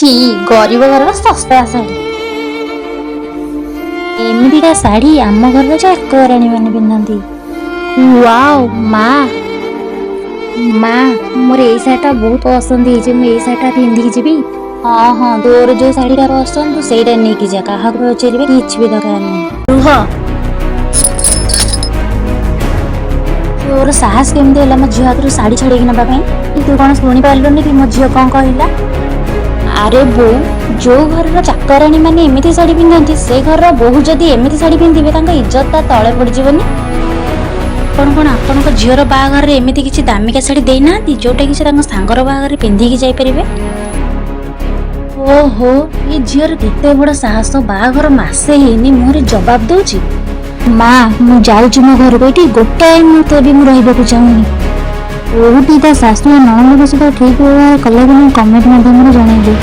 ଛି, ଗରିବ ଘରର ଶସ୍ତା ଶାଢ଼ୀ। ଏମିତିକା ଶାଢ଼ୀ ଆମ ଘରର ଚାକରାଣୀ ମାନେ ପିନ୍ଧନ୍ତି। ୱାଓ ମା, ମା, ମୋର ଏଇ ଶାଢ଼ୀଟା ବହୁତ ପସନ୍ଦ ହେଇଛି। ମୁଁ ଏଇ ଶାଢ଼ୀଟା ପିନ୍ଧିକି ଯିବି। ହଁ ହଁ, ତୋର ଯୋଉ ଶାଢ଼ୀଟା ପସନ୍ଦ ତୁ ସେଇଟା ନେଇକି ଯା। କାହାକୁ ପଚାରିବେ କିଛି ବି ଦରକାର ନାହିଁ। ରୁହ, ତୋର ସାହସ କେମିତି ହେଲା ମୋ ଝିଅ ହାତରୁ ଶାଢ଼ୀ ଛଡ଼େଇକି ନେବା ପାଇଁ? ତୁ କଣ ଶୁଣି ପାରିଲୁନି କି ମୋ ଝିଅ କଣ କହିଲା? ଆରେ ବୋଉ, ଯୋଉ ଘରର ଚାକରାଣୀ ମାନେ ଏମିତି ଶାଢ଼ୀ ପିନ୍ଧନ୍ତି, ସେ ଘରର ବୋହୂ ଯଦି ଏମିତି ଶାଢ଼ୀ ପିନ୍ଧିବେ, ତାଙ୍କ ଇଜ୍ଜତଟା ତଳେ ପଡ଼ିଯିବନି? ଆପଣ କଣ ଆପଣଙ୍କ ଝିଅର ବାହାଘରରେ ଏମିତି କିଛି ଦାମିକା ଶାଢ଼ୀ ଦେଇନାହାନ୍ତି, ଯୋଉଟା କି ସେ ତାଙ୍କ ସାଙ୍ଗର ବାହାଘରରେ ପିନ୍ଧିକି ଯାଇପାରିବେ? ଓହୋ, ଏ ଝିଅର କେତେ ବଡ ସାହସ, ବାହାଘର ମାସେ ହେଇନି ମୁହଁରେ ଜବାବ ଦଉଛି। ମା, ମୁଁ ଯାଉଛି ମୋ ଘରକୁ। ଏଇଠି ଗୋଟାଏ ମୁହୂର୍ତ୍ତ ବି ମୁଁ ରହିବାକୁ ଚାହୁଁନି। ବୋହୂଟି ତା ଶାଶୁ ଓ ନଣନ୍ଦଙ୍କ ସହିତ ଠିକ ବ୍ୟବହାର କଲା କି ନାହିଁ, କମେଣ୍ଟ ମାଧ୍ୟମରେ ଜଣାଇବେ।